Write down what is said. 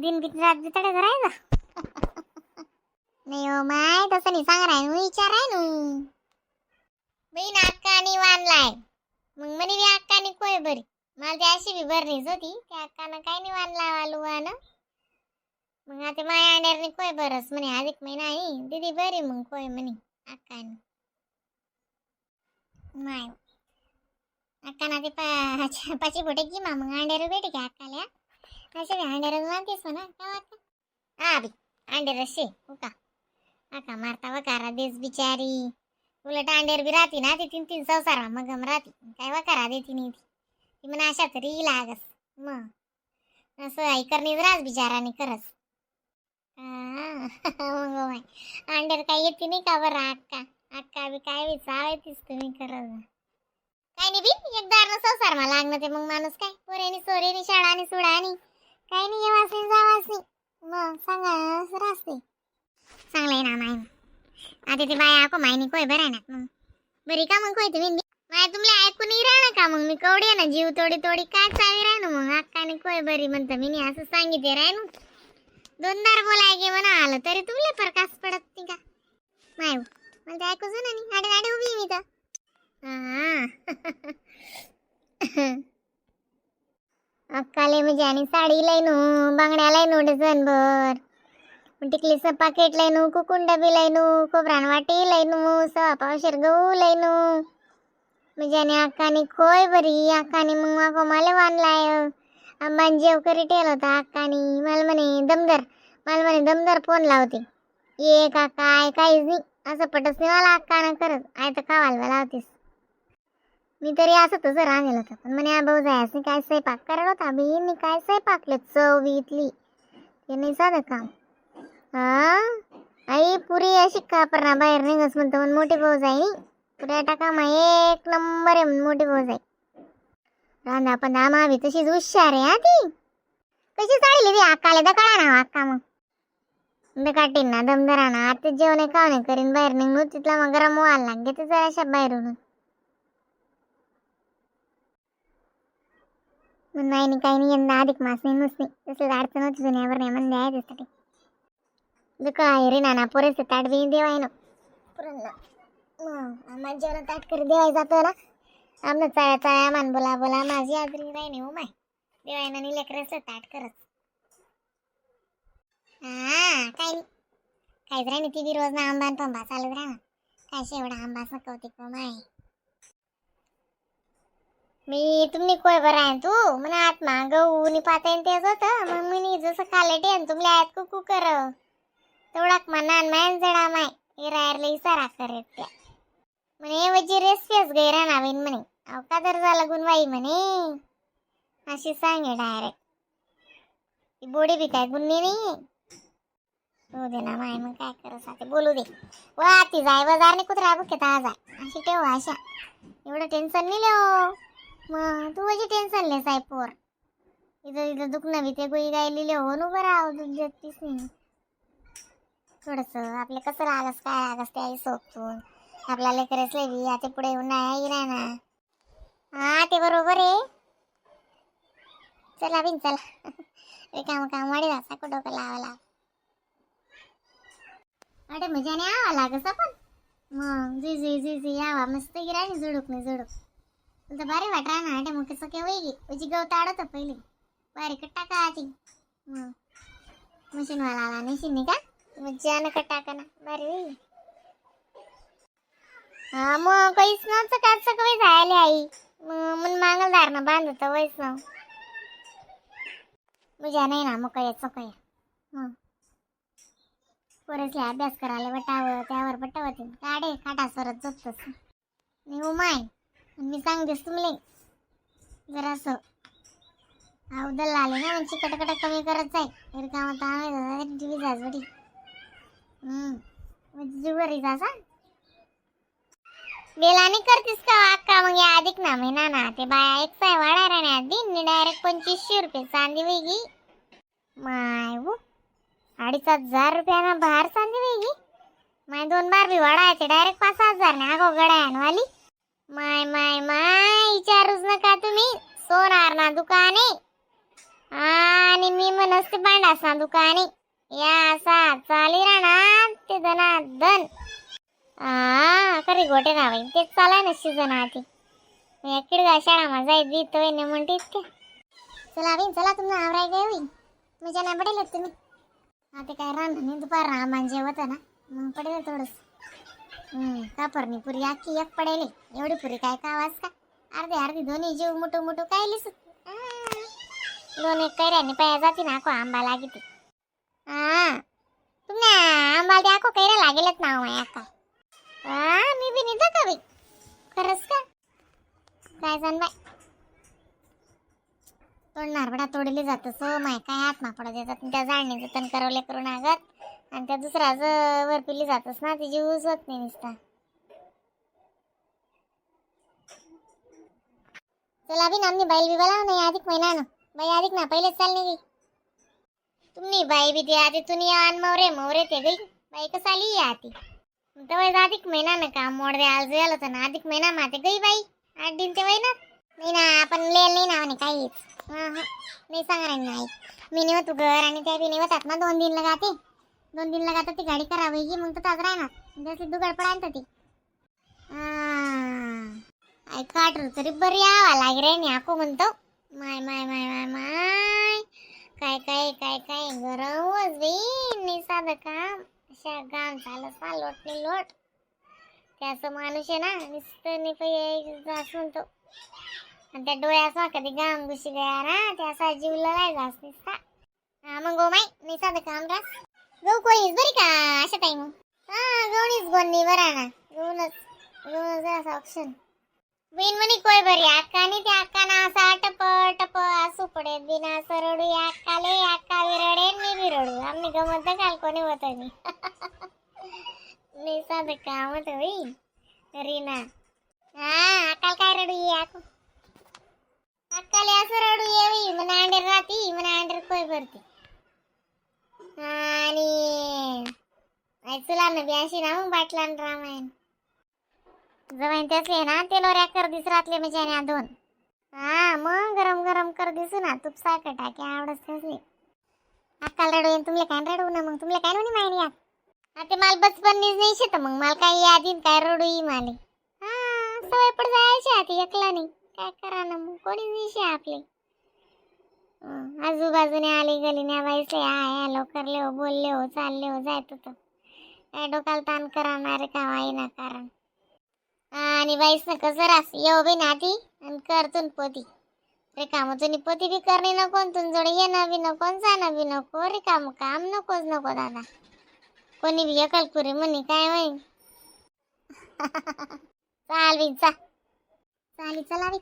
दिन बी रात बी तडे राहायचा. नाही हो माय, तसं नाही सांग राय, विचार आहे नू. बहीण अक्कानी वानलाय, मग म्हणे बी अक्कानी कोय बरी. मला ती अशी बी भरणीच होती. त्या अक्कानं काय नाही वानला आलू वान. मग आता माया अंड्यारनी कोय बरस म्हणे, अधिक महिना आहे दीदी बरी, मग कोय म्हणे अक्कानी. माय अक्काना ते पाची बोटे की मा, मग अंड्यावर भेटे की अक्काल्या. असे बी अंड्यावर मानतेस म्हणा का अक्का? हा बी अंड्यावर शे हो का अक्का मारता वकारा देस बिचारी. उलट अंड्यावर बी राहते ना ती, तीन तीन संसार मग राहते. काय वकारा देती नाही ती. ती म्हणा अशा तरी लागस मग असं आई करणीच रास बिचाराने खरंच. हा, मग माय अंड्यावर काय येते नाही का बरं अक्का? अक्का बी काय बी चावायतीस तुम्ही खरंच. काय नाही बी, एकदा संसार मला लागणं ते मग माणूस काय पोरेनी सोरेनी शाळानी सुडानी काय नाही, येवाच नाही जावाच नाही. मग सांगा असं चांगलं आहे ना माय. आता ते बाया आको मायनी कोय बरं आहे ना मग बरी का मग कोय तुम्ही माय तुमला ऐकून नाही राहणार का? मग मी कवडी आहे ना जीव तोडी तोडी काय चावी राहणं. मग अक्काने कोय बरी म्हणतं मी नाही असं सांगितले राहणू. दोनदार बोलाय गे म्हणा आलं तरी तुमले प्रकाश पडत नाही का माय? मला ते ऐकूच ना नाही. आडे आडे उभी आहे मी तर. हा अक्काले म्हणजे आणि साडी लाईनू, बांगड्या लाईनू, डझनभर टिकलीचं पाकिट लाईनू, कुकुंड बी लाईनू, खोबरान वाटी लाईनू, 1.25 पावशेर गहू लाईनू. म्हणजे आणि अक्काने खोय बरी. अक्काने मग माको मला वानलाय आंबान जेव करी ठेवलं होता अक्कानी. मला म्हणे दमदर, मला म्हणे दमदर फोन लावते ये का काय. काहीच नाही असं पटच नाही मला अक्कानं खरंच. I तर खावायला लावतीस. मी तरी असं तसं रांगेल होतं, पण म्हणे भाऊ जायच नाही. काय स्वयंपाक करत होता बी काय स्वयंपाकले चव बी इथली ते नाही साधं काम. हा आई पुरी अशी कापरणा बाहेर निघस म्हणतो पण मोठी भाऊ जाई पुऱ्या टाका मा एक नंबर आहे म्हणून मोठी भाऊ जाई. रांधा पण आम्हा तशीच हुशार आहे. हा ती कशी चालली ती अक्काले दकाळा ना अक्का मग दकाटीन ना दमदरा ना. आता जेवण खावणे करीन बाहेर निघून तिथला मग गरम व्हायला लागे ते जराशा बाहेरून. मग नाही नाही काही नाही, यंदा अधिक मास नाही नुसती तसं अडचण होती जुन्यावर नाही म्हणजे आहे त्यासाठी. काय रे नाना पोरेस ताट बी देवाय ना पुरण मग आम्हाला जेवण ताट करी देवाय जातो ना. आमनं चाळ्या चाळ्या मान बोला बोला माझी आजरी राही हो माय देवाय ना लेकरं ताट करत. हा काही नाही काहीच राही ती बी रोज ना आंबा आणि पंबा चालत राहा. काय शेवडा आंबा सकवते को माय. मी तुम्ही कोय बरं आहे तू म्हणा आत्मा गहू नि पातेन तेच होतं. मग मी जसं खाले टेन तुमल्या आयत कुकू कर तेवढाक मा नान मायन जडा माय इरायरले इसारा करत त्या म्हणे वजी रेसिपीच गैरा नावीन म्हणे. अहो का तर झाला गुणवाई म्हणे अशी सांगे डायरेक्ट. ती बोडी बी काय गुन्हे नाही हो दे ना माय. मग काय करत ते बोलू दे वा ती जाय बाजार कुत्रा बुके ताजा अशी ठेव अशा एवढं टेन्शन नाही लेव. मग तू वजी टेन्शन ले साहेब पोर इथं इथं दुखणं बी ते गोळी गाय लिहिले हो नु बरं आहो दूध देतीस नाही. थोडंसं आपलं कसं लागस काय लागस ते आई सोबतून आपल्याला लेकरच बी आता पुढे येऊन नाही नाही ना. हा ते बरोबर आहे. चला बिन चला रिकाम काम वाढी जा कुठं डोकं लावा. अरे मजाने आवा लागस आपण मग जुई जुई जुई जुई यावा मस्त गिराणी जुडूक नाही जुडूक तुला तर भारी वाट राहणार. अटे मग कसं काय होई तुझी गवत आडत पहिले बारीक टाका आधी मग मशीनवाला आला नाही का मग नका टाका ना भारी होईल. हा मग काहीच नव्हतं काच कवी झाले आई मग मन मांगलदार ना बांधत वैस ना मजा नाही ना मग काय याचं काय मग पोरेसले अभ्यास करायला बटावं त्यावर बटावं काडे खाटासवरच झोपतस नाही हो माय. मी सांगतेस तुमले जरासं अवदल आले ना म्हणजे कटकट कमी करत जाय रिकामा ताण टीव्ही जास बटी जुवरी जासा बेलानी करतीस का अक्का? मग या अधिक ना महिना ना ते बाया एक साय वाढा राहण्या दिन डायरेक्ट 2500 रुपये चांदी वेगी माय वो 2500 रुपयाना बाहेर चांदी वेगी माय दोन बार बी वाढायचे डायरेक्ट 5,000 ने आगो गड्यान वाली माय माय माय विचारूच नका तुम्ही सोनार ना दुकाने. आणि मी म्हणस ते भांडास ना दुकानी या असा चाली राहणार ते धना धन. हा खरी गोटे ना बाई, तेच चालाय ना सीझन आधी. मी किडगा शाळा मा जाई दी तो ने म्हणतीस ते. चला बाई चला, तुम्हाला आवराय काय होई मजा नाही पडेल तुम्ही. हा ते काय रान नाही, दुपार रामान जेवत ना मग पडेल थोडस. कापरणी पुरी आखी एक पडेल, एवढी पुरी काय का आवाज का अर्धी अर्धी दोन्ही जीव मुटू मुटू काय लिसू. दोन एक कैऱ्याने पाया जाती ना आखो आंबा लागी ती. हा तुम्ही आंबा द्या, आखो कैऱ्या लागेलच ना माय अक्का. हा मी बी निघतो का बाई, खरंच का काय जाण बाई. तोडणार बडा तोडली जात सो my काय हात मापडा देतात त्या जाळणीचं तण करवले करून आगत आणि त्या दुसराच वरपिली जातस ना, तिची ऊस होत नाही निसता. चला बी नामनी बैल बी बोलाव नाही अधिक महिना ना बाई, अधिक ना पहिलेच चालली गई तुम्ही बाई बी ते आधी तुम्ही आन मवरे मवरे ते गई बाई कसं आली या आती तेव्हा अधिक महिना ना काम मोड द्यायला जायला होतं ना अधिक महिना माते गई बाई 8 दिन ते वय ना. नाही ना आपण लेल नाही ना म्हणे काहीच. हां हां नाही सांगणार नाही मी नाही होतो घर आणि त्या बी नाही होतात ना 2 दिन लगाते, 2 दिन लगाता ती गाडी करावी की मग तर ताज राहणार जशी दुगाड पडायला ती. हां काटरू तरी बरी यावा लागे रे नी आको म्हणतो माय माय माय माय माय काय काय काय काय गरमच बाई नाही साधं काम अशा काम झालं सा लोट नाही लोट त्याचं माणूस आहे ना नुसतं नाही पाहिजे असं म्हणतो. आणि त्या डोळ्याचा कधी घाम घुशी गया ना त्याचा जीव लढाय जास नुसता. हा मग गो माई नाही साधं काम रास गहू कोणीच बरी का अशा टाईम. हा गवणीच गोणी बरा ना गहूनच गहूनच असा ऑप्शन बिन म्हणी कोय बरी अक्का नाही त्या अक्का ना असा टप टप आसू पडे बिना असं रडू या अक्काले, अक्का बी रडे मी बी रडू आम्ही गमत काल कोणी होत नाही. नाही साधं काम होतं बाई रीना. हा अक्काला काय रडू ये आकू अक्काले असं रडू ये बाई मन अंडेर राहती मन अंडेर कोय भरती. आणि चुला ना बी अशी ना मग बाटला न रामायण जवाईन त्यासले ना ते लोऱ्या कर दिस रातले म्हणजे आणि दोन. हा मग गरम गरम कर दिसू ना तूप साखर टाकी आवडत त्यासले. अक्काला रडू येईन तुमले काय रडू ना मग तुमले काय म्हणे मायनी यात. आता मला बचपन नाही शेत मग मला काय यादीन काय रडू येई माले. हा सवय पड जायची आता एकला नाही काय करा ना मग कोणी नाही आपले. आजूबाजूने आली गलीने बाईसले हा हॅलो करले हो बोलले हो चालले हो जायत होतं काय डोक्याला ताण करणार का वाई ना कारण. आणि बाईस ना कसं रास येऊ बी नाती आणि करतून पोती रिकामं तुम्ही पोती बी करणे नको आणि तुम जोडे येणं बी नको आणि जाणं बी नको रिकामं काम नकोच नको दादा कोणी बी एकलकुरी म्हणे काय होईल. चाल बी चा चाली चला बी.